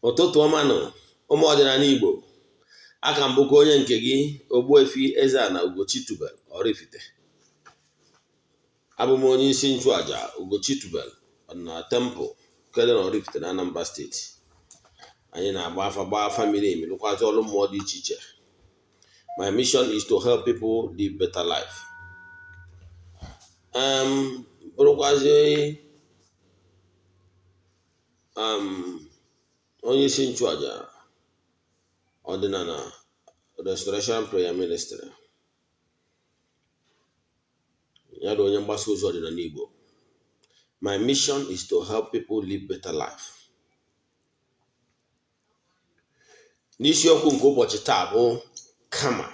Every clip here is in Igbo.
Ụtụtụ ọma nụ, ụmụ ọdịnala Igbo. Aka m bụkwa onye nke gị, Ogbuefi Eze-Ana Ugochi tubelu Oraifite. Abụ m onye isi nchụaja Ugochi tubelu ọdịnala temple nke dị na Oraifite na Anambra steeti. Anyị na-agba afa, gbaa afa miri emi, rụkwazị ọrụ mmụọ dị iche iche. My mission is to help people live better life. Bụrụkwazị onye isi nchụaja ọdịnala Restoration Prayer Ministry, ya na onye mgbasa ozi ọdịnala Igbo. My mission is to help people live better life. N'isiokwu nke ụbọchị taa bụ karma.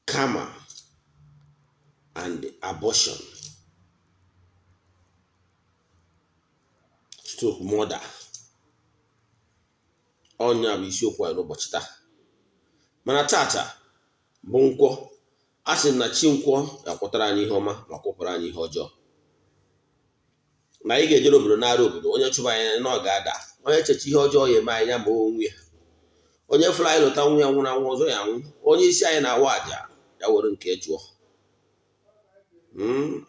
Karma and abortion stroke murder. Ọ nya bụ isiokwu anyị n'ụbọchị taa. Mana tata bụ nkwọ. A sị na chi nkwọ ga-akwọtara anyị ihe ọma ma kwọpụrụ anyị ihe ọjọọ, na anyị ga-ejere obodo nara obodo. Onye chụba anyị na ọ ga-ada, onye checha ihe ọjọọ ya eme anyị ya ma onwe ya, onye fụrụ anyị lụta nwa ya nwụrụ anwụ ọzọ ya anwụ, onye isi anyị na-awa aja ya were nke chụọ.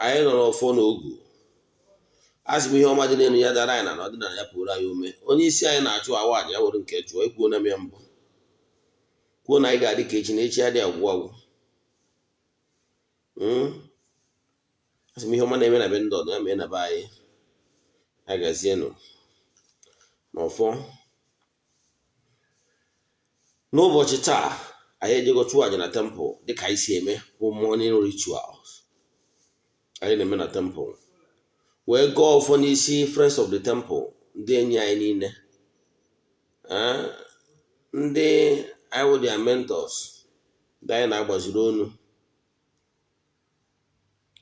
Anyị nọrọ ọfọ na ogu. A sị m ihe ọma dị n'elu ya dara anyị na ọdịnala ya pụrụ anyị ume. Onye isi anyị na-achụ awa aja ya were nke chụọ. Ekwuo na m ya mbụ, kwuo na anyị ga-adị ka echi na echi adịghị agwụ agwụ. Asị m ihe ọma na-eme na be ndị ọdụ ya mee na be anyị. Agazienụ n'ọfọ. N'ụbọchị taa anyị ejego chụọ aja na temple dịka anyị si eme, bụ morning rituals anyị na-eme na temple, wee gọọ ọfọ n'isi friends of the temple, ndị enyi anyị niile, ndị anyị wụ their mentors, ndị anyị na-agbaziri onu,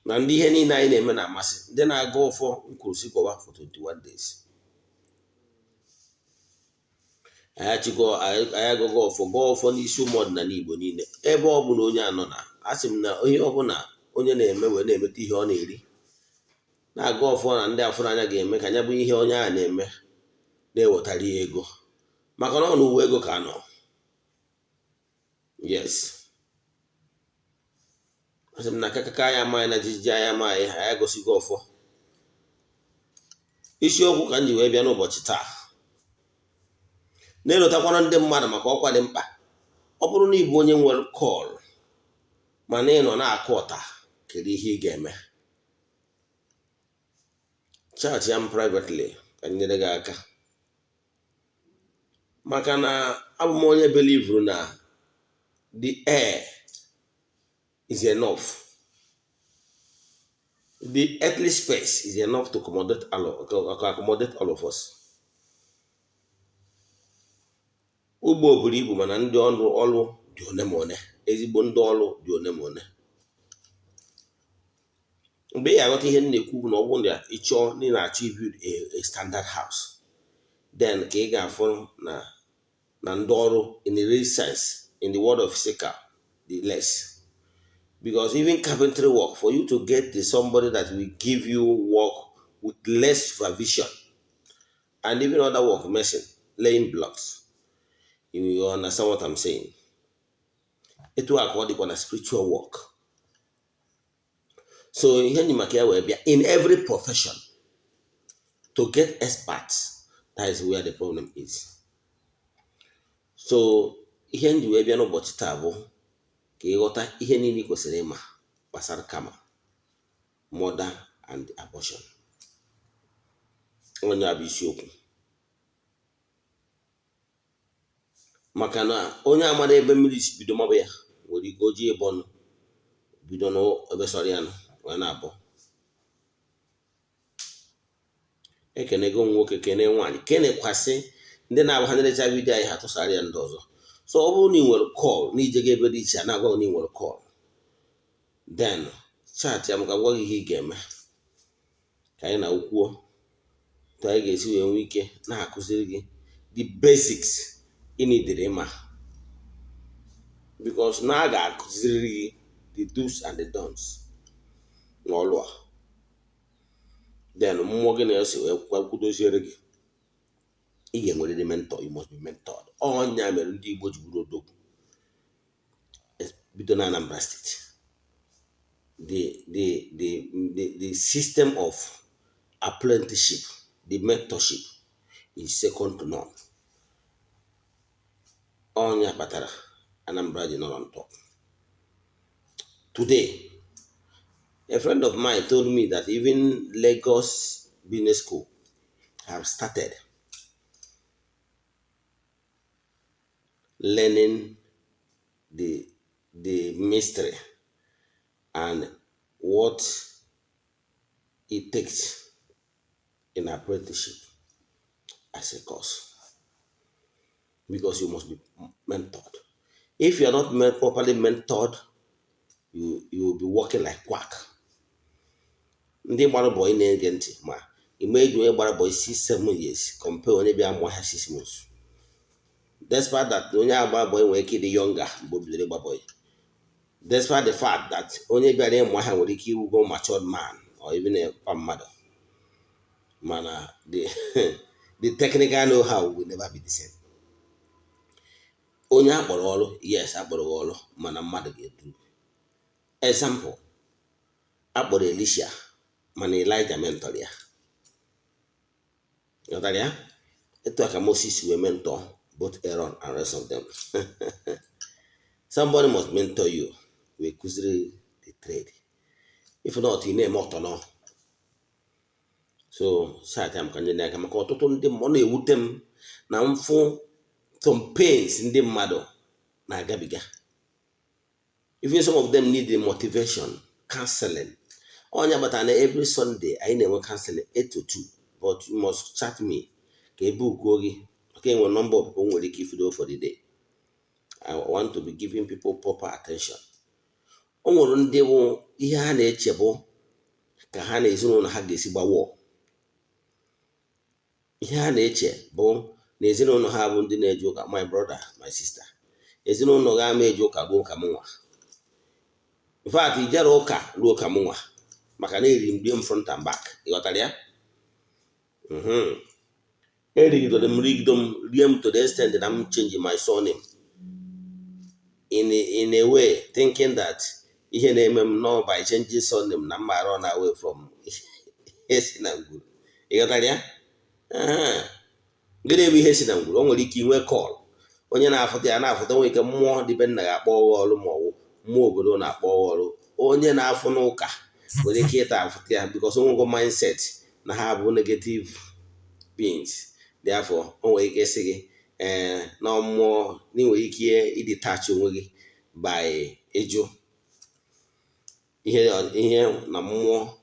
na ndị ihe niile anyị na-eme na-amasị, ndị na-agọ ọfọ nkwurusi gọwa for 21 days. Anyị agọgo ọfọ, gọọ ọfọ n'isi ụmụ ọdịnala Igbo niile ebe ọ bụla onye anọ na. Asị m na ihe ọbụla onye na-eme wee na-emeta ihe ọ na-eri, na-agọ ọfọ na ndị afụrụ anya ga-eme ka ya bụ ihe onye ahụ na-eme na-ewetara ya ego, maka na ọ n'uwe ego ka nọ. Yes, asị m na akakaka anyị amaghị na jijiji anyị amaghị. Anyị agọsigo ọfọ. Isiokwu ka m ji wee bịa n'ụbọchị taa na-elotakwara ndị mmadụ maka ọkwa dị mkpa. Ọ bụrụ na ị bụ onye nwere call mana ị nọ na-akụ ọta, kedu ihe ị ga-eme? Chat ya m privately ka m nyere gị aka, maka na abụ m onye believuru na the air is enough, the earthly space is enough to accommodate all of us. Ugbo buru ibu mana ndị ọrụ ọrụ dị one ma one, ezigbo ndị ọrụ dị one ma one. Mgbe ị ga-aghọta ihe m na-ekwu bụ na ọ bụrụ na ị chọọ na ị na-achọ ibuild a standard house, then ka ị ga-afụ na ndị ọrụ in the real sense, in the world of physical, the less, because even carpentry work, for you to get the somebody that will give you work with less supervision, and even other work, mason, laying blocks, you will understand what I'm saying. Etu a ka ọ dịkwa na spiritual work. So ihe nyi maka ya wee bịa, in every profession, to get experts, that is where the problem is. So ihe nji wee bịa n'ụbọchị taa bụ ka ịghọta ihe niile ị kwesịrị ịma gbasara karma, murder and abortion. Onye a bụ isiokwu, maka na onye amara ebe mmiri si bido maba ya nwere ike oji ebe ọnụ bido n'ebe sọrọ ya nọ wee na-abụ. Ekenego m nwoke, kene nwaanyị, kenekwasị ndị na-abụ ha nerecha vidiyo anyị, ha tụsara ya ndị ọzọ. So ọ bụrụ na ị nwere call na ijego ebe dị iche na-agwa na ị nwere call, then chat ya m ka gwa gị ihe ị ga-eme, ka anyị na kwuo otu anyị ga-esi wee nwee ike na-akụziri gị the basics ị nidiri ịma, because na a ga-akụziri gị the do's and the don'ts n'ọlụ a. Then mmụọ gị na-esi wee kwudoziere gị. Ị ga-enwerịrị mentor. You must be mentored. Ọnya mere ndị Igbo ji bụrụ odogwu. Bido na Anambra State, the system of apprenticeship, the mentorship is second to none. Ọnya kpatara Anambra ji nọrọ on top today. A friend of mine told me that even Lagos Business School have started learning the mystery and what it takes in apprenticeship as a course, because you must be mentored. If you are not properly mentored, you will be working like quack. Ndị gbara bọyị na-ege ntị, ma ime eji onye gbara bọyị 6 7 years compare onye bịa mụọ ha 6 months, despite that onye agba bọyị nwere ike ịdị younger mgbe o bidoro ịgba bọyị, despite the fact that onye bịara ịmụ ahịa nwere ike iwugo matured man or even a mmadụ, mana the technical know-how will never be the same. Onye akpọrọ ọrụ, yes, akpọrọ gị ọrụ, mana mmadụ ga-edu. Example, akpọrọ Elisha, mana Elijah mentor ya. Ghọtara ya? Etu a ka Moses wee mentor both Aaron and rest of them. Somebody must mentor you, wee kụziri the trade. If not, ị na-eme ọtọnọ. So site m ka nye aka, maka ọtụtụ ndị ọ na-ewute m na mfụ some pains ndị mmadụ na-agabiga. Even some of them need the motivation, counseling. Onye batara na every Sunday anyị na-enwe counseling 8 to 2, but you must chat me ka ebe ukuo gị, maka enwe number of people nwere ike ifudo for the day. I want to be giving people proper attention. O nwere ndị bụ ihe ha na-eche bụ ka ha na ezinụlọ ha ga-esi gbawọ. Ihe ha na-eche bụ na ezinụlọ ha bụ ndị na-eje ụka. My brother, my sister, ezinụlọ ga ama eje ụka ruo ka m nwa. In fact, ijere ụka ruo ka m nwa, maka na eriri m rie m front and back. Ịghọtara ya? Erigidoro m, rigido m, rie m to the extent na m change my surname in a way, thinking that ihe na-eme m nọ by changing surname na mma run away from ihe si na ngwuru. Ịghọtara ya? Gịnị bụ ihe si na ngwuru? O nwere ike inwe call onye na-afụta ya na-afụta, nwere ike mmụọ dịbe nna ga-akpọ ọrụ, ma ọwụ mmụọ obodo na-akpọ ọrụ. Onye na-afụ n'ụka nwere ike ịta afụta ya, because onwego mindset na ha bụ negative beings. Therefore, o nwere ike ịsị gị ee na mmụọ na ị nwere ike ịdetach onwe gị by ịjụ ihe na mmụọ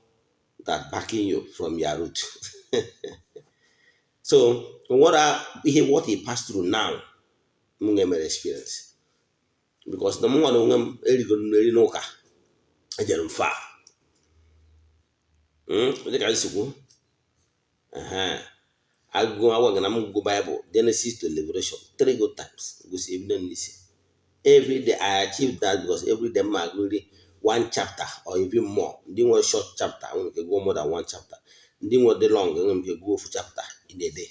that backing you from your root. So nwere ihe what he passed through now m ga-emere experience, because na m nwa na onwe m erigoro m eri n'ụka, ejere m fa dịka nsogbu agụgụ agwa na m gụgụ Bible Genesis to Revelation three good times, gosi ebido n'isi. Every day I achieve that, because every day m agụrị one chapter or even more. Ndị nwere short chapter nwere ike gụọ more than one chapter. Ndị nwere dị long nwere ike gụọ ofu chapter in a day.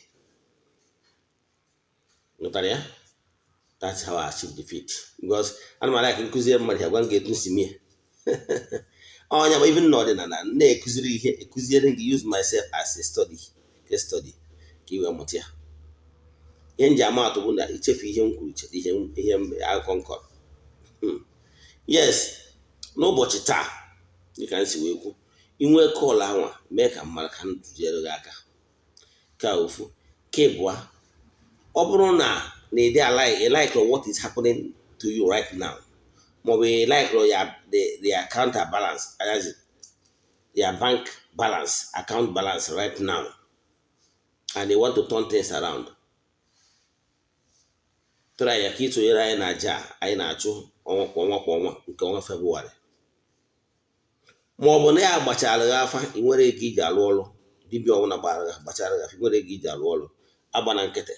Ghọtara ya? That's how I achieve the feat, because ana m like nkụziere mmadụ ya, gwa m ga-etu nsi mie ọnya ma even n'ọdịnala na-ekụziri ihe, ekụziere gị, use myself as a study, case study, ka ị wee mụta ya. Ihe m ji ama atụ bụ na ichefu ihe m kwuru, cheta ihe akụkọ nkọrọ. Yes, n'ụbọchị taa, dịka m si wee kwu, inwe call anwa, mee ka m mara ka m tụziere gị aka. Ka ofu ka ịbụa, ọ bụrụ na na ịdị alike like what is happening to you right now, maọbụ ị like ya the account balance, your bank balance, account balance right now, and you want to turn things around, try ya ka isonyere anyị na aja anyị na-achụ ọnwa kwa ọnwa kwa ọnwa nke ọnwa Febụwarị. Ma ọ bụ na ya gbachara gị afa, ị nwere ego iji alụ ọrụ. Dibịa ọbụla gbara gị, gbachara gị afa, ị nwere ego iji alụ ọrụ, agba na nkịtị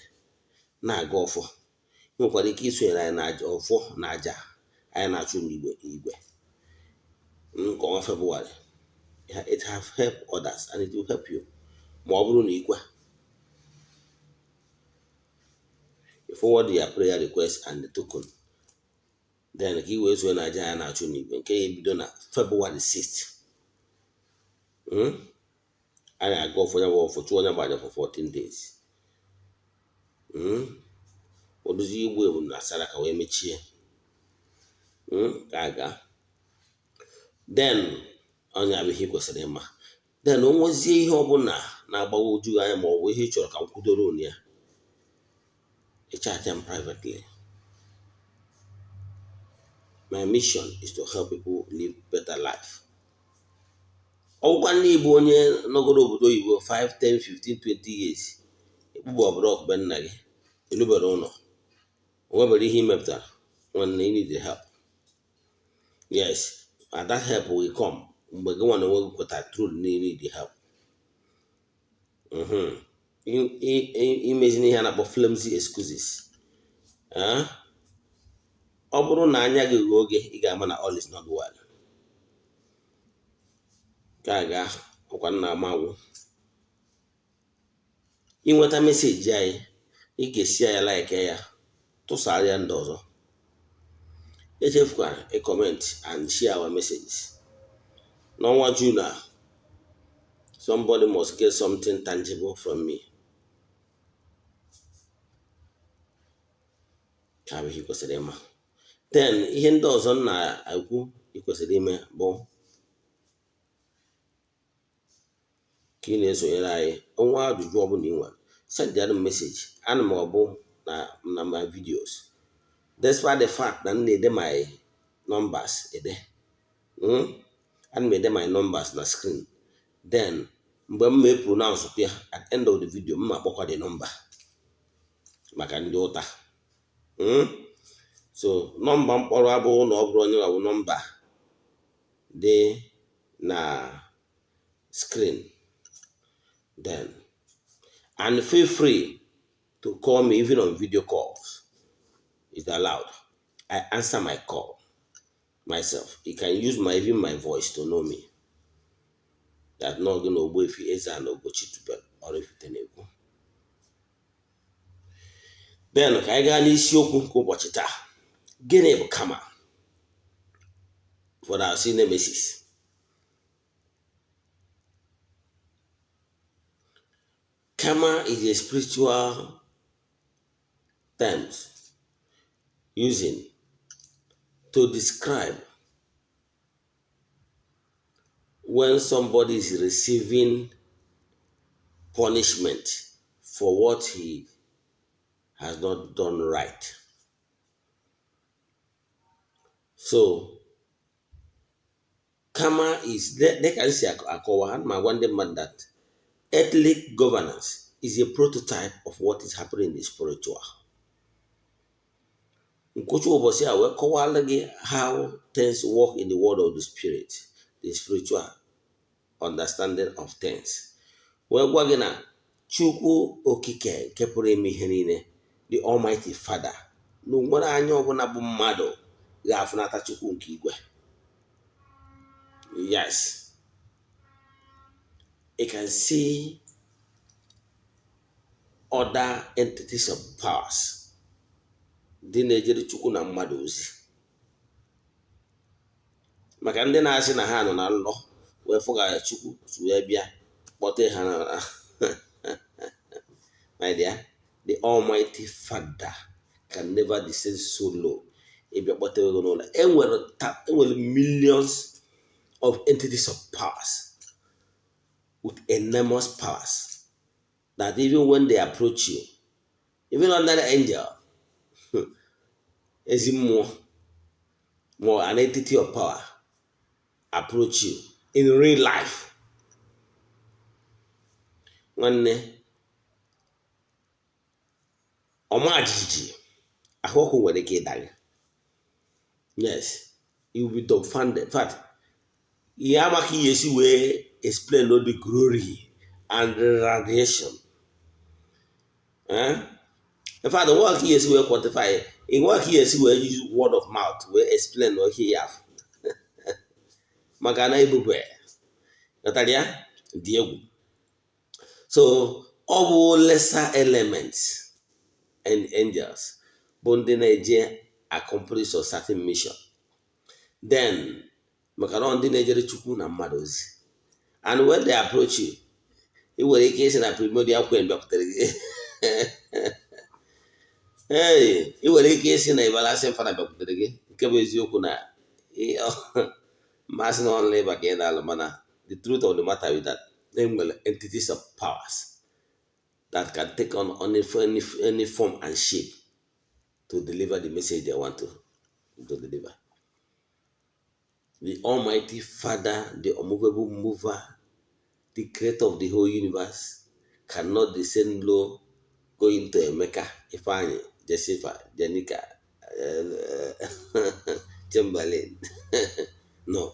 na-aga ọfọ. Ị nwekwara ike isonyere anyị na aja ọfọ na aja anyị na-achụ n'igwe igwe nke ọnwa Febụwarị. It have helped others and it will help you. Ma ọ bụrụ na i kwe, you forward your prayer request and the token, then ka i wee sonye na aja ya na-achụ n'igwe nke ya ebido na February 6th. A na-aga ọfọ ya bụ ọfọ, chụọ ya bụ aja for 14 days. Odozi igbu ebu na saraka wee mechie. Ka aga then onye abụ ihe ị kwesịrị ịma. Then o nwezie ihe ọbụla na-agbagwoju gị anya ma ọ bụ ihe ị chọrọ ka m kwudoro unu ya, ị chat m privately. My mission is to help people live better life. Ọ bụkwa na ịbụ onye nọgoro obodo oyibo 5, 10, 15, 20 years, ekpugbu ọbụla ọkụ be nna gị, elubere ụlọ, o nwebere ihe ị mepụtara, nwanne, you need help. Yes, and that help will come mgbe gị nwa na onwe gị kwetara truly na you need help. Imezi ihe a na-akpọ flimsy excuses. Ọ bụrụ na anya gị ghe oge, ị ga-ama na all is not well. Ka a ga ọkwa nna amagwụ inweta message anyị, ị ga-esi ya like ya, tụsara ya ndị ọzọ. Echefukwara ị comment and share our messages. N'ọnwa June a, somebody must get something tangible from me. Ka bụ ihe ị kwesịrị ịma. Then ihe ndị ọzọ m na-ekwu ị kwesịrị ime bụ ka ị na-esonyere anyị. Ọnwa ajụjụ ọbụla ị nwere, send ya message. Ana m ọbụ na my videos, despite the fact na m na-ede my numbers ede, ana m ede my numbers na screen. Then mgbe m ma pronounce ya at end of the video, m ma akpọkwa the number maka ndị ụta. So nọmba mkpọrọ abụghị na ọ bụrụ onye ọ bụ nọmba dị na screen. Then and feel free to call me even on video calls is allowed. I answer my call myself. You can use my even my voice to know me. That na gị na Ogbuefi Eze-Ana Ugochi tubelu Oraifite na-ekwu. Then ka anyị gaa n'isiokwu nke ụbọchị taa. Gịnị bụ karma? For our nemesis. Karma is a spiritual term using to describe when somebody is receiving punishment for what he has not done right. So karma is, dịka m si akọwa, ana m agwa ndị mmadụ that earthly governance is a prototype of what is happening in the spiritual. Nkwụcha ụbọchị a wee kọwara gị how things work in the world of the spirit, the spiritual understanding of things. Wee gwa gị na Chukwu Okike nke pụrụ ime ihe niile, the Almighty Father, na onwere anya ọbụla bụ mmadụ ga-afụnata Chukwu nke igwe. Yes, you can see other entities of powers ndị na-ejere Chukwu na mmadụ ozi. Maka ndị na-asị na ha nọ na nlọ wee fụgara Chukwu wee bịa kpọte ha na my dear, the Almighty Father can never descend so low ịbịa kpọte ego n'ụlọ. Enwere millions of entities of powers with enormous powers that even when they approach you, even under the angel, ezi mmụọ ma an entity of power approach you in real life, nwanne, ọma jijiji, ahụ ọkụ nwere ike ịda gị. Yes, you will be dumbfounded. In fact, ihe amaghị ihe esi wee explain all the glory and the radiation. In fact, nwa ka ihe esi wee quantify, nwa ka ihe esi wee use word of mouth wee explain ihe ya afụ maka na ebube. Ghọtara ya? Dị egwu. So ọ bụ lesser elements and angels bụ ndị na-eje accomplish a certain mission. Then maka na ọ ndị na-ejere Chukwu na mmadụ ozi, and when they approach you, ị nwere ike isi na primordial queen bịakwutere gị. Ee, ị nwere ike isi na everlasting Father bịakwutere gị. Nke bụ eziokwu na mmasị na ọnụ ịba ka ị na-alụ, mana the truth of the matter is that e nwere entities of powers that can take on any form and shape to deliver the message they want to deliver. The Almighty Father, the unmovable mover, the creator of the whole universe, cannot descend low, going to Emeka, Ifeanyi, Jessica, Jenica, Chamberlain. No.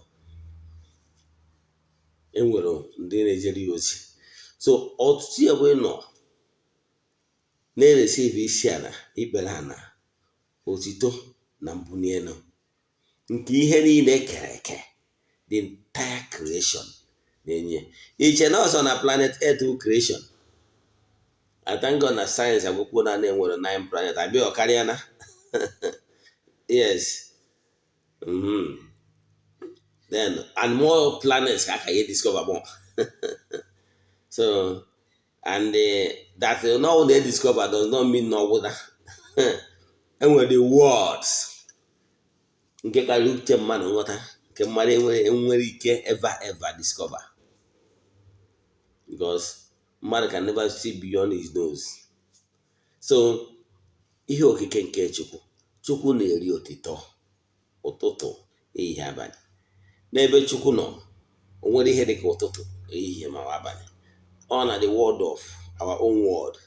Enwere ndị na-ejere ya ozi. So ọtụtụ ebe ị nọ na-ereceive isi ala, ikpere ala, otito na mbuli elu nke ihe niile kere eke, the entire creation na-enye. Iche na ọsọ na planet Earth bụ creation? I thank God na science agwụkwuo na enwere nine planet abịa ọkarịa na yes. Then and more planets ka aka ya discover more. So and that no they discover does not mean na ọgwụda. Enwere the worlds nke karịrị uche mmadụ nghọta, nke mmadụ enwere ike ever ever discover, because mmadụ can never see beyond his nose. So ihe okike nke Chukwu, Chukwu na-eri otito ụtụtụ, ehihie, abalị. N'ebe Chukwu nọ, o nwere ihe dịka ụtụtụ, ehihie ma ọ abalị. Ọ na the world of our own world,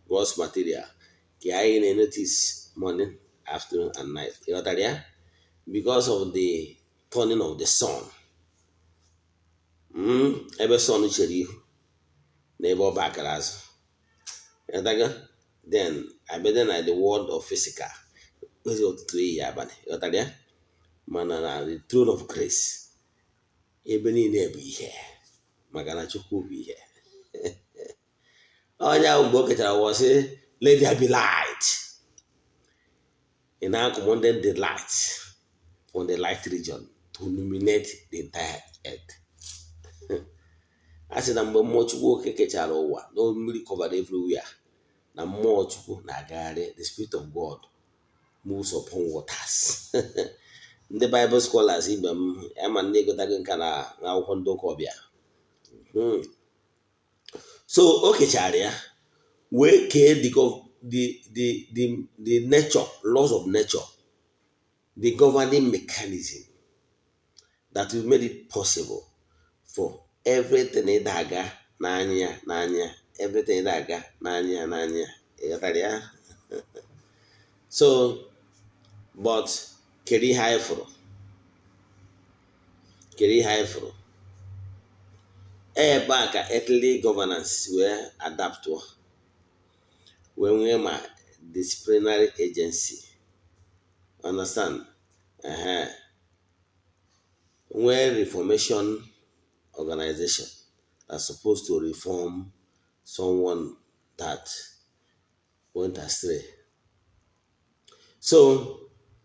gross material, ka anyị na-notice morning, afternoon and night. Ịghọtara ya? Because of the turning of the sun, ebe sun chere ihu na ebe ọ bakara azụ. Ịghọtago? Then abịa na the world of physical, ezi ụtụtụ, ehihie, abalị. Ịghọtara ya? Mana na the throne of grace, ebe niile bụ ihe, maka na Chukwu bụ ihe. Onye ahụ mgbe o kechara ụwa sị, "Let there be light," he now commanded the light from the light region to illuminate the entire earth. A sị na mgbe mmụọ Chukwu oke kechara ụwa na mmiri covered everywhere, na mmụọ Chukwu na-agagharị, the spirit of God moves upon waters. Ndị Bible scholars ibe m ama ndị egotago nka na akwụkwọ ndị ụka ọbịa. So o kechara ya wee kee the nature, laws of nature, the governing mechanism that will make it possible for everything ịda aga n'anya ya n'anya, everything ịda aga n'anya ya n'anya. Ịghọtara ya? So but kedu ihe anyị fụrụ? Kedu ihe anyị fụrụ ebe a? Ka earthly governance wee adaptụọ, wee nwee ma disciplinary agency, understand? Nwee reformation organization that's supposed to reform someone that went astray. So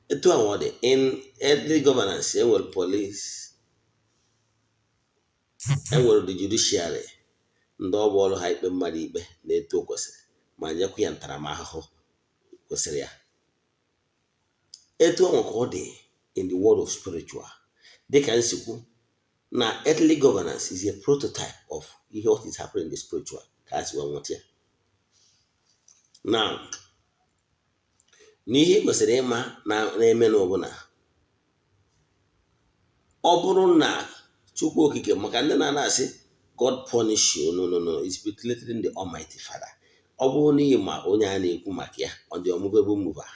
etu ahụ ọ dị in earthly governance, enwere police, enwere the judiciary, ndị ọ bụ ọrụ ha ikpe mmadụ ikpe na-etu o kwesịrị ma nyekwa ya ntaramahụhụ kwesịrị ya. Etu ahụ ka ọ dị in the world of spiritual. Dịka nsikwu na earthly governance is a prototype of ihe what is happening in the spiritual, ka a si wee nweta ya. Now, n'ihe ị kwesịrị ịma na na-eme n'ọbụla, ọ bụrụ na Chukwu Okike, maka ndị na-ana asị God punish you, no, no, no, it's belittling the Almighty Father. Ọ bụrụ na ị ma onye a na-ekwu maka ya, ọ dị unmovable mover,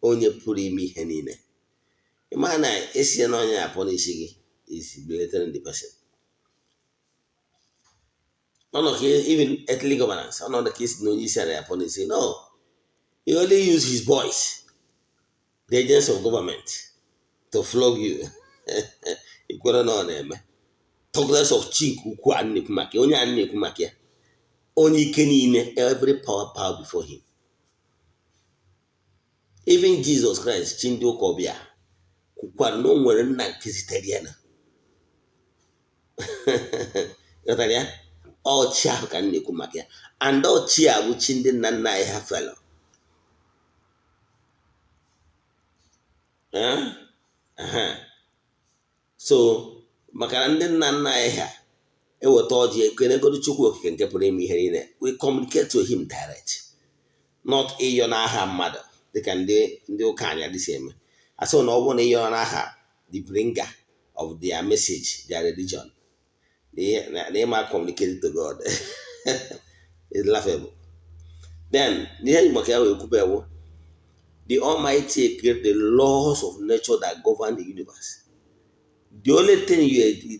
onye pụrụ ime ihe niile, ịma na esi na onye ya punish gị is belittling the person. Ọnọ ka even earthly governance, ọnọdụ ka isi na onye isi ala ya punish, no, he only use his boys, the agents of government, to flog you. Ikwere na ọ na-eme? Talk less of chi nke ukwu a na-ekwu maka ya, onye a na-ekwu maka ya, onye ike niile, every power bow before him. Even Jesus Christ, chi ndị ụka ọbịa, kwukwara na o nwere nna nke zitere ya na ghọtara ya. Ọ chi ahụ ka m na-ekwu maka ya, and ọ chi a bụ chi ndị nna nna anyị ha felụ. So maka na ndị nna nna anyị ha eweta ọjị ekenegodu Chukwu okike nke pụrụ ime ihe niile, we communicate to him direct, not ịyọ n'aha mmadụ dịka ndị ụka anyị adịsị eme. Asị na ọ bụrụ na ịyọ n'aha the bringer of their message, their religion, na ịma communicate to God is laughable. Then ihe maka ya wee kwube ewu, the Almighty created the laws of nature that govern the universe. The only thing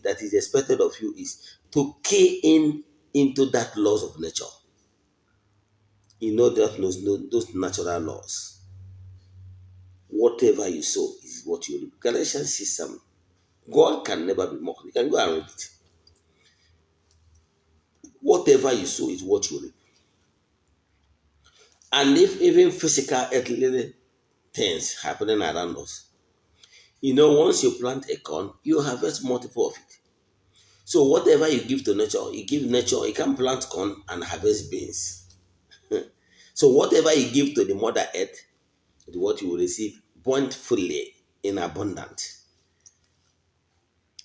that is expected of you is to key in into that laws of nature. You know that those natural laws. Whatever you sow is what you reap. Galatians 6:7. God can never be mocked. You can go and read it. Whatever you sow is what you reap. And if even physical earthly things happening around us, you know, once you plant a corn, you harvest multiple of it. So whatever you give to nature, you give nature, you can plant corn and harvest beans. So whatever you give to the mother earth, is what you will receive bountifully in abundance.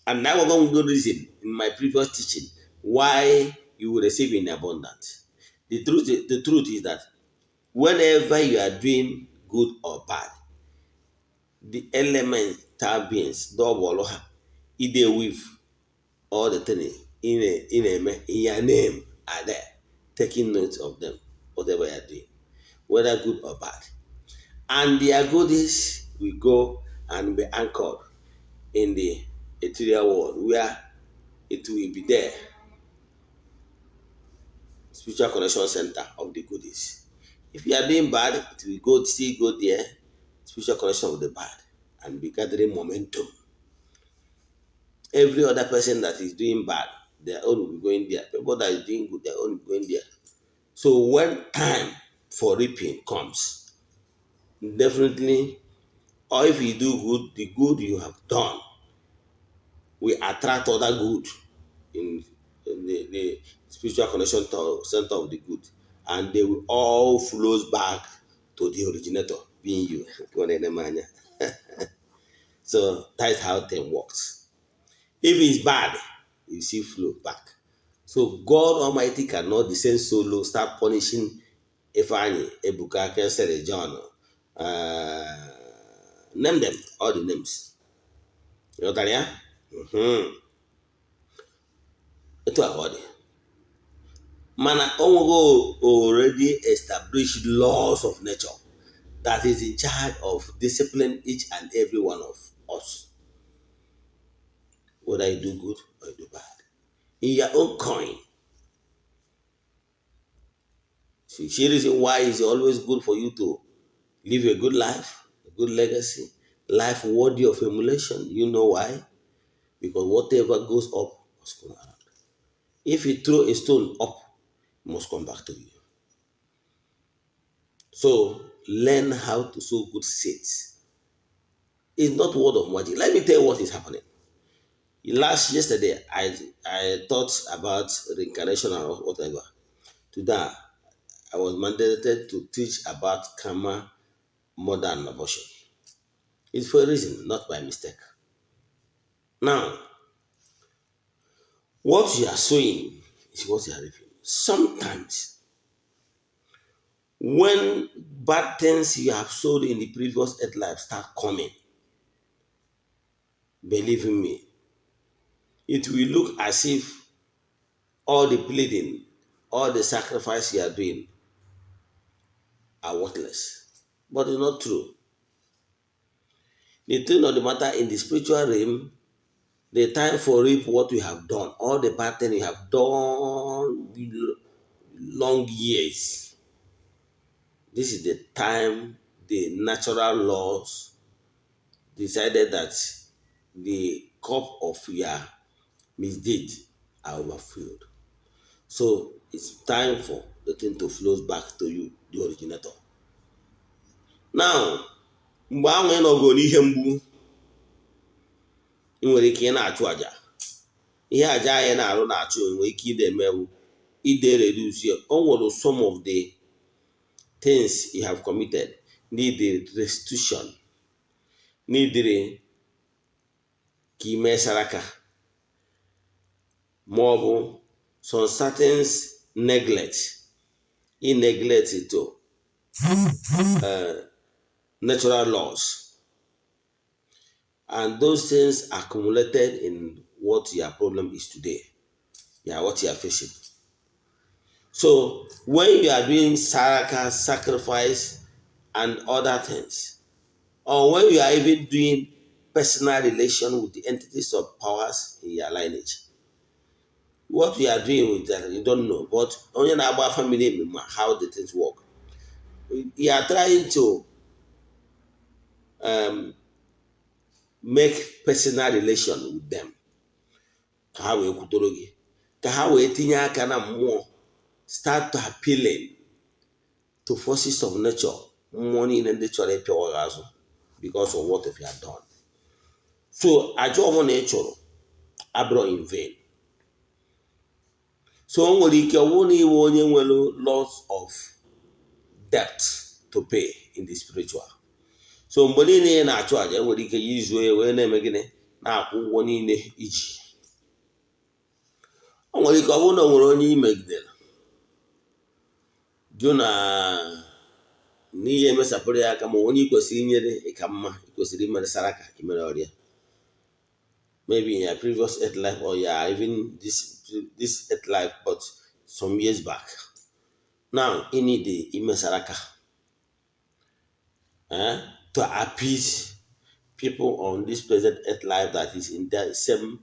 And that was one good reason in my previous teaching why you will receive in abundance. The truth is that whenever you are doing good or bad, the elemental beings, double they weave all the things in your name are there, taking note of them, whatever you are doing, whether good or bad. And their goodies will go and be anchored in the ethereal world where it will be there, spiritual connection center of the goodies. If you are doing bad, it will go still go there, spiritual connection of the bad, and be gathering momentum. Every other person that is doing bad, their own will be going there. People that is doing good, their own will be going there. So when time for reaping comes, definitely, or if you do good, the good you have done will attract other good in the spiritual connection center of the good, and they will all flows back to the originator, being you. So that's how thing works. If it's bad, you see flow back. So God Almighty cannot descend so low, start punishing Ifeanyi, Ebuka, Kensere, John, name them, all the names. You got that? Etu a ka ọ dị. Mana o nwego already established laws of nature that is in charge of disciplining each and every one of us, whether you do good or you do bad, in your own coin. So you see reason why it's always good for you to live a good life, a good legacy, life worthy of emulation. You know why? Because whatever goes up must come around. If you throw a stone up, it must come back to you. So learn how to sow good seeds. It's not word of magic. Let me tell you what is happening. Yesterday, I thought about reincarnation or whatever. Today, I was mandated to teach about karma, murder, and abortion. It's for a reason, not by mistake. Now, what you are sowing is what you are reaping. Sometimes, when bad things you have sowed in the previous earth life start coming, believe in me, it will look as if all the pleading, all the sacrifice you are doing are worthless. But it's not true. The thing of the matter in the spiritual realm, the time for reap what you have done, all the bad thing you have done long years. This is the time the natural laws decided that the cup of your Misdeeds are overflowed. So it's time for the thing to flow back to you, the originator. Now, mgbe ahụ ị nọgo n'ihe mgbu, ị nwere ike ị na-achụ àjà. Ihe àjà anyị na-arụ na-achụ nwere ike ide emewu ide reduce. O nwere some of the things you have committed need restitution, need ka ime saraka, ma ọ bụ some certain neglect i neglect to natural laws, and those things accumulated in what your problem is today, yeah, what you are facing. So when you are doing saraka, sacrifice and other things, or when you are even doing personal relation with the entities of powers in your lineage, what you are doing with that you don't know, but onye na-agba family ma how the things work. You are trying to make personal relation with them ka ha wee kwutoro gị, ka ha wee tinye aka na mmụọ, start to appealing to forces of nature, mmụọ niile ndị chọrọ ịpịawa gị azụ because of what you have done. So aja ọbụla ị chụrụ abụrụ in vain. So o nwere ike ọ bụrụ na iwe onye nwere lots of debt to pay in the spiritual. So mgbe niile ị na-achụ àjà, enwere ike izuo ya wee na-eme gịnị? Na-akwụ ụgwọ niile iji. O nwere ike ọ bụrụ na o nwere onye ị megidere jụ na n'ihe emesapụrụ ya aka, ma onye ị kwesịrị inyere ịka mma, ị kwesịrị imere saraka, imere ọrịa, maybe in your previous earth life or yeah, even this earth life, but some years back. Now you need ime saraka to appease people on this present earth life that is in the same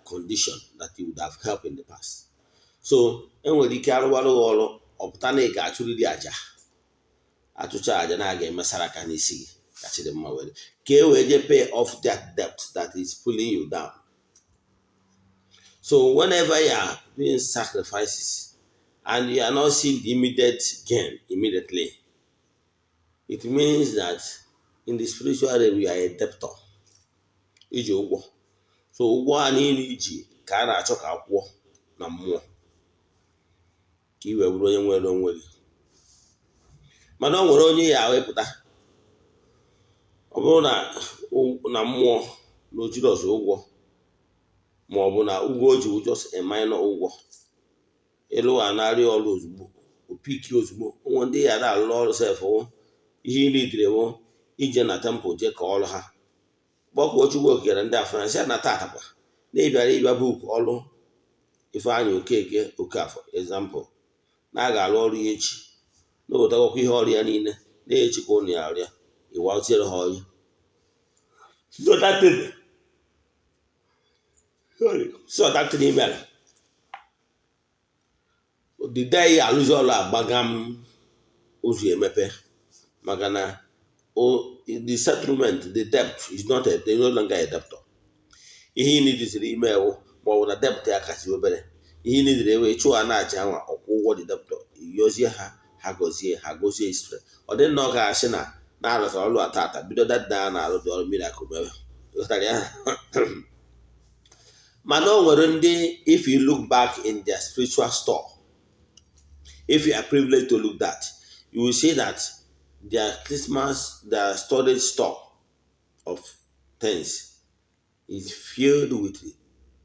condition that you would have helped in the past. So enwere ike arụwarụ gị ọrụ, ọpụta na ị ga-achụrịrị àjà, achụcha àjà na a ga-eme saraka n'isi gị ka chidimma were ka e wee jee pay off that debt that is pulling you down. So whenever you are doing sacrifices and you are not seeing the immediate gain immediately, it means that in the spiritual realm you are a debtor, iji ụgwọ. So ụgwọ a niile iji ka a na-achọ ka akwụọ na mmụọ ka ị wee bụrụ onye nwere onwe gị. Mana o nwere onye ya wepụta, ọ bụrụ na mmụọ na ojiri ọzọ ụgwọ, ma ọ bụ na ụgwọ o ji wụ just a minor ụgwọ, ịlụ anarị ọrụ ozugbo, opiki ozugbo. Ụmụ ndị ya na-alụ ọrụ sef, ihe ị bụ ije na temple jee ka ọrụ ha kpọkuo Chukwu okike ndị afọ ya na tata kwa na ịbịara ịbịa book ọrụ Ifeanyị Okeke Okafọ, example, na a ga-arụ ọrụ ya echi, na owetakwa ihe ọrụ ya niile na-echi ka ụnụ ya arịa ịwatiere ha ọrụ. So that thing, sorry, so that thing mere the day ya alụzi ọrụ agbaga m ụzọ emepe, maka na the settlement, the debt is not a, they no longer a debtor. Ihe ị nidiziri ime ewu, ma ọ bụ na debt ya kasị obere, ihe ị nidiri ewe chụọ a na-aja anwa ọkwụ ụgwọ the debtor, yọzie ha, ha gọzie, ha gọzie Israel. Ọ dị nnọọ ka asị na na-arụtara ọrụ a tata, bido that day a na-arụ dị ọrụ, miracle mere. Ghọtara ya? Mana o nwere ndị, if you look back in their spiritual store, if you are privileged to look that, you will see that their Christmas, their storage store of things is filled with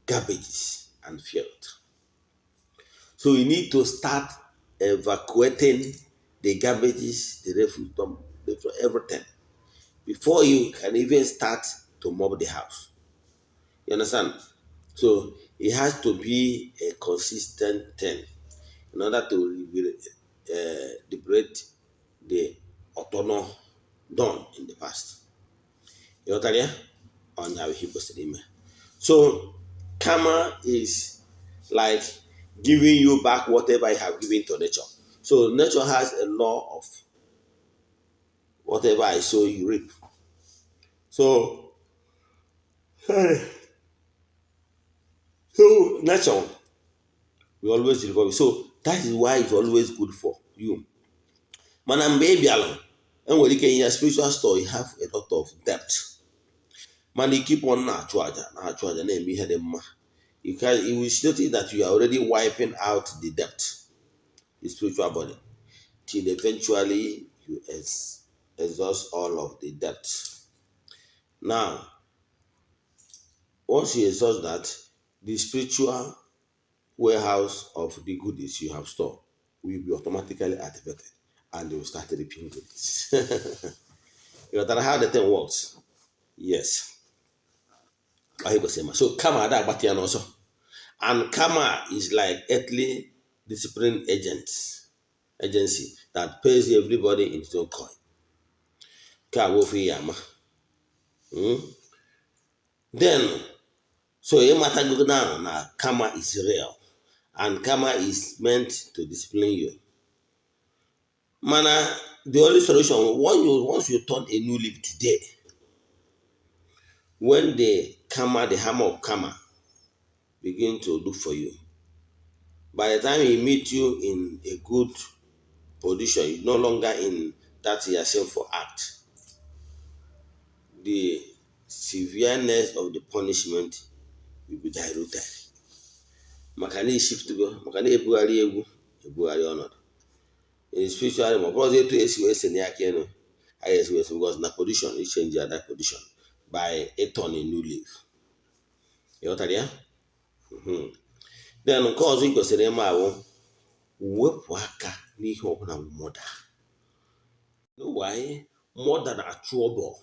garbages and filth. So you need to start evacuating the garbages, the refuse dump, everything, before you can even start to mop the house. You understand? So it has to be a consistent thing in order to liberate the autono done in the past. You ghọtara ya? Ọnya bụ ihe kwesịrị ime. So karma is like giving you back whatever you have given to nature. So nature has a law of whatever I sow, you reap. So So nature will always revolve. So that is why it's always good for you. Mana mgbe ị bịara, enwere ike in your spiritual store you have a lot of debt, mana you keep on na-achụ aja, na-achụ aja, na-eme ihe dị mma, you will notice that you are already wiping out the debt, the spiritual body, till eventually you exhaust all of the debt. Now, once you exhaust that, the spiritual warehouse of the goodies you have stored will be automatically activated and they will start reaping goodies. You got how the thing works? Yes. Ahụ kwesịrị ma. So karma ada agbata ya n'ọsọ. And karma is like earthly discipline agent agency that pays everybody in his own coin. Nke a bụ ofu ihe ama. Then, so ịmatago now na karma is real and karma is meant to discipline you. Mana the only solution, once you turn a new leaf today, when the karma, the hammer of karma begin to look for you, by the time he meet you in a good position, you're no longer in that your sinful act, the severeness of the punishment will be diluted. Maka na ishiftugo, maka na ebugharị egwu, ebugharị ọnọdụ. In spiritual, ma ọ bụrụ etu esi wee si n'aka elu, a ga-esi wee si, because na position, you change that position by a turn a new leaf. Ịghọtara ya? Then nke ọzọ ị kwesịrị ịma ahụ, wepụ aka n'ihe ọbụla bụ murder. Why? Murder na-achụ ọbọ.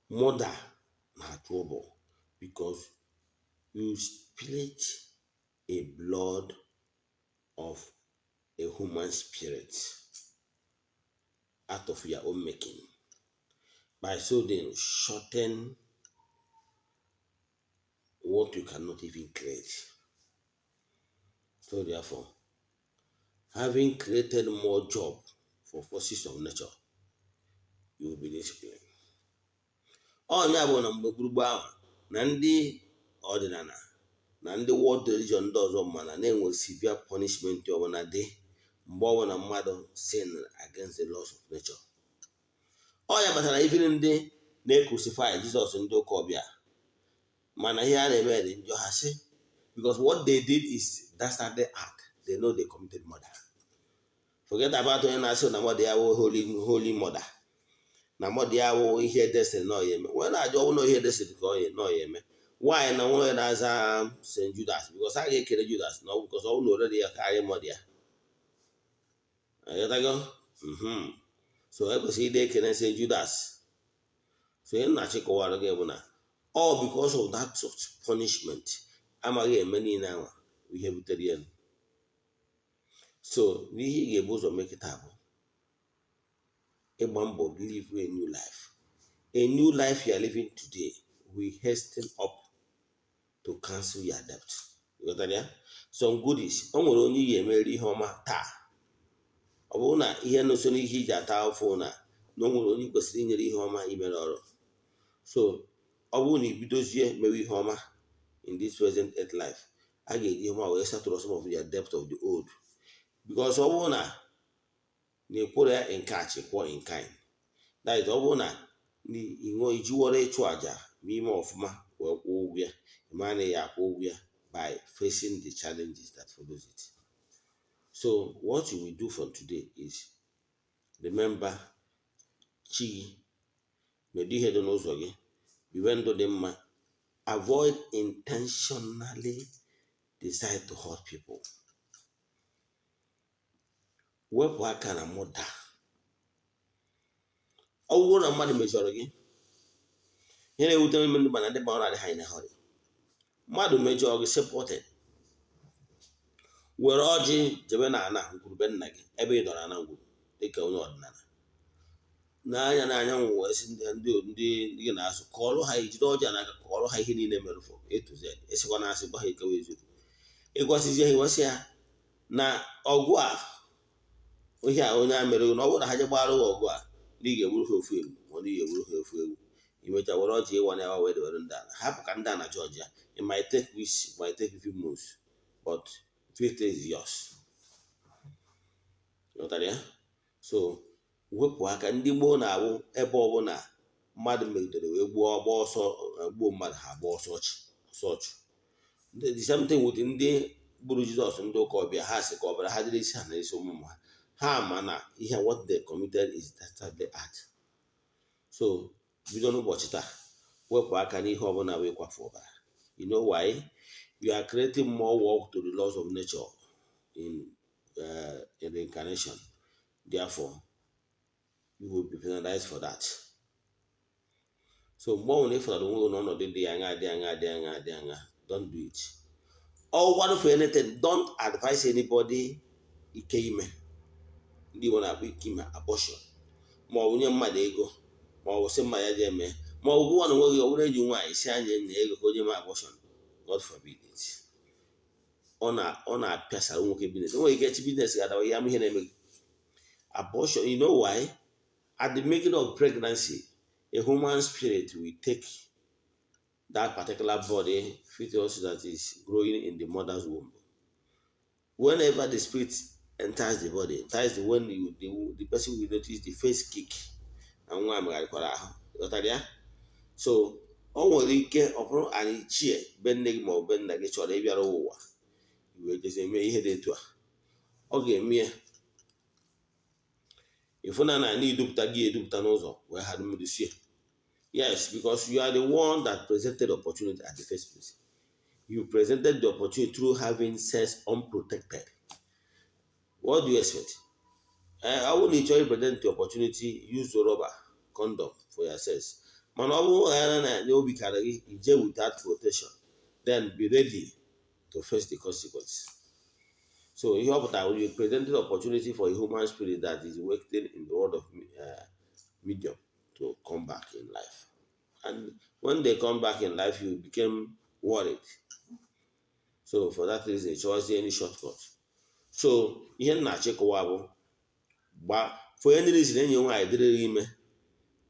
Murder na-achụ ọbọ because you split a blood of a human spirit out of your own making. By so doing, shorten what you cannot even create. So therefore, having created more job for forces of nature, you will be disciplined. Ọnya bụ na mgbe gburugburu ahụ na ndị ọdịnala na ndị world religion ndị ọzọ mana na-enwe severe punishment ọbụla dị mgbe ọbụla mmadụ sin against the laws of nature. Ọ ya kpatara even ndị na-crucify Jizọs, ndị ụka ọbịa, mana ihe a na-eme dị njọ, ha sị because what they did is dastardly act. They know they committed murder. Forget about onye na-asị na mmadụ ya wụ holy, holy mother, na mmadụ ya wụ ihe destiny na ọya eme. Onye na-ajụ ọnwụ na ihe destiny ka ọ na ọya eme, nwaanyị na nwa na-aza St. Judas, because a ga-ekele Judas na ọ because ọ bụ na orere ya karịa mmadụ ya. Aghọtago? So ekwesịrị ide ekele St. Judas. So ihe nna chịkọwara gị bụ na all because of that punishment amaghị eme niile ahụ ihe butere ya. So n'ihe ị ga-ebu ụzọ mee kịta bụ ịgba mbọ live a new life. A new life you are living today will hasten up to cancel your debt. Ghọtara ya? Some goodies, o nwere onye ị ga-emeri ihe ọma taa, ọ bụrụ na ihe nọ so n'ihe iji ata afụ na o nwere onye ị kwesịrị inyere ihe ọma imere ọrụ. So ọ bụrụ na ibidozie mewe ihe ọma in this present earth life, a ga-eji ihe ọma wee settle some of your debt of the old, because ọ bụrụ na ịkwụrụ ya in cash, kwụọ in kind. That is, ọ bụrụ na inwe ijiwọrọ ịchụ àjà ma ime ọfụma wee kwụọ ụgwọ ya, ịma na ya akwụ ụgwọ ya by facing the challenges that follows it. So what you will do for today is remember chi gị, medo ihe dị n'ụzọ gị, biwe ndụ dị mma. Avoid intentionally decide to hurt people. Wepụ aka na murder. Ọ bụrụ na mmadụ mejọrọ gị, ihe na-ewute m ndị mana ndị mmadụ adịghị anyị na hurry. Mmadụ mejọọ gị, supported were ọjị jebe na ana ngwurube nna gị ebe ị dọrọ ana ngwuru dịka onye ọdịnala n'anya na anyanwụ, wee sị ndị gị na-asụ kọọrọ ha, ijide ọjị n'aka, kọọrọ ha ihe niile mere from A to Z. Ịsịkwa na asị, gwa ha ekewa eziokwu. Ịgwasịzie ha, ịgwasị ya na ọgụ a, ihe a onye a mere, na ọ bụrụ na ha je gbara ha ọgụ a, na ị ga-egburu ha ofu ewu, ma ọ na ị ga-egburu ha ofu ewu. Imecha were ọjị ịwa na wee dewere ndị ala, hapụ ka ndị ala jọji ya. It might take weeks, it might take few months, but victory is yours. Ghọtara ya? So wepụ aka. Ndị gboo na-awụ ebe ọbụla mmadụ megidere wee gbuo, ọgba ọsọ gbuo mmadụ, ha gba ọsọ ọchụ, ọsọ ọchụ. The same thing with ndị gburu Jizọs. Ndị ụka ọbịa, ha sị ka ọbara ha dịrị isi ha na isi ụmụ ha. Ha ma na ihe what they committed is dastardly act. So bido n'ụbọchị taa, wepụ aka n'ihe ọbụla wee kwafu ọbara. You know why? You are creating more work to the laws of nature in reincarnation. Therefore, you will be penalized for that. So mgbe ọbụla ị fụtara onwe gị n'ọnọdụ dị aṅa, dị aṅa, dị aṅa, dị aṅa, don't do it. Or for anything, don't advise anybody ike ime. Ndị Igbo na-akpọ ike ime abortion, ma ọ bụ nye mmadụ ego, ma ọ bụ sị mma ya ji eme, ma ọ bụ gụwa na onwe gị, ọ bụrụ enyi nwaanyị si anya nye ego ka onye mee abortion. God forbid it. Ọ na-apịasara nwoke business. O nwere ike echi business ga-adawa ihe ama ihe na-eme gị abortion. You know why? At the making of pregnancy, a human spirit will take that particular body fetus that is growing in the mother's womb. Whenever the spirit enters the body, that is when the person will notice the first kick na nwa megharịkwara ahụ. Ghọtara ya? So o nwere ike ọ bụrụ anyị ichie be nne gị ma ọ bụ be nna gị chọrọ ịbịara ụwa wee jezi mee ihe dị etu a, ọ ga-eme ya ịfụna na na idupụta gị edupụta n'ụzọ wee ha mmiri sie. Yes, because you are the one that presented opportunity at the first place. You presented the opportunity through having sex unprotected. What do you expect? Ọ bụrụ na ị chọrọ present the opportunity, use rubber condom for your sex. Mana ọ bụrụ na obi kara gị ije without protection, then be ready to face the consequence. So ihe ọ pụtara, you presented opportunity for a human spirit that is waiting in the world of medium to come back in life, and when they come back in life, you became worried. So for that reason, chọwazie any shortcut. So ihe m na-achịkọwa bụ, gba for any reason enyi nwaanyị dịrịrị ime,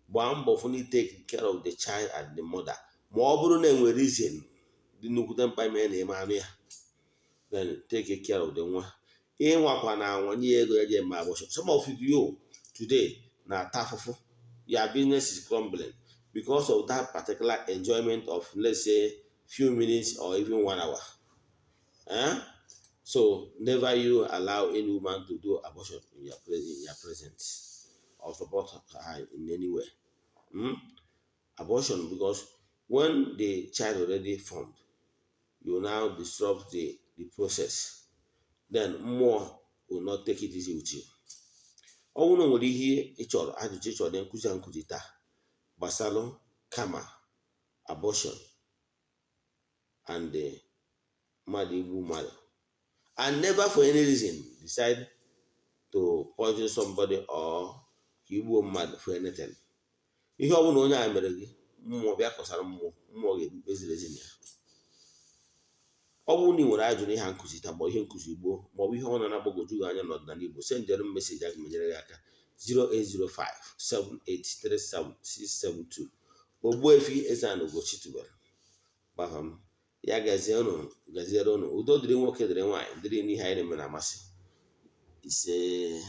gbaa mbọ fụ na take care of the child and the mother. Ma ọ bụrụ na enwere reason dị nnukwute mkpa ime na-eme anụ ya, then take care of the nwa. Ịnwakwa na anwa nye ego ya ji eme abortion. Some of you today na-ata afụfụ. Your business is crumbling because of that particular enjoyment of, let's say, few minutes or even one hour, eh? So never you allow any woman to do abortion in your presence or support her in any way. Abortion, because when the child already formed, you now disrupt the process, then mmụọ will not take it easy with you. Ọ bụrụ na o nwere ihe ị chọrọ, ajụjụ ị chọrọ na nkụzi a nkụzi taa gbasalụ kama abortion and mmadụ igbu mmadụ, and never for any reason decide to poison somebody or ka igbuo mmadụ for anything. Ihe ọ bụla onye a mere gị, mmụọ bịa kọsara mmụọ, mmụọ ga-ekpe ziri ezi na ya. Ọ bụrụ na ị nwere ajụjụ n'ihe nkụzi taa, ma ihe nkụzi gboo, maọbụ ihe ọ na-agbagwoju gị anya n'ọdịnala Igbo, sendịrị m message, aga m enyere gị aka. 08057837672. Ogbuefi Eze-Ana Ugochi tubelu gbafa m. Ya gazie unu, gaziere unu. Udo dịrị nwoke, dịrị nwaanyị, dịrị n'ihe anyị na-eme na-amasị. Ise.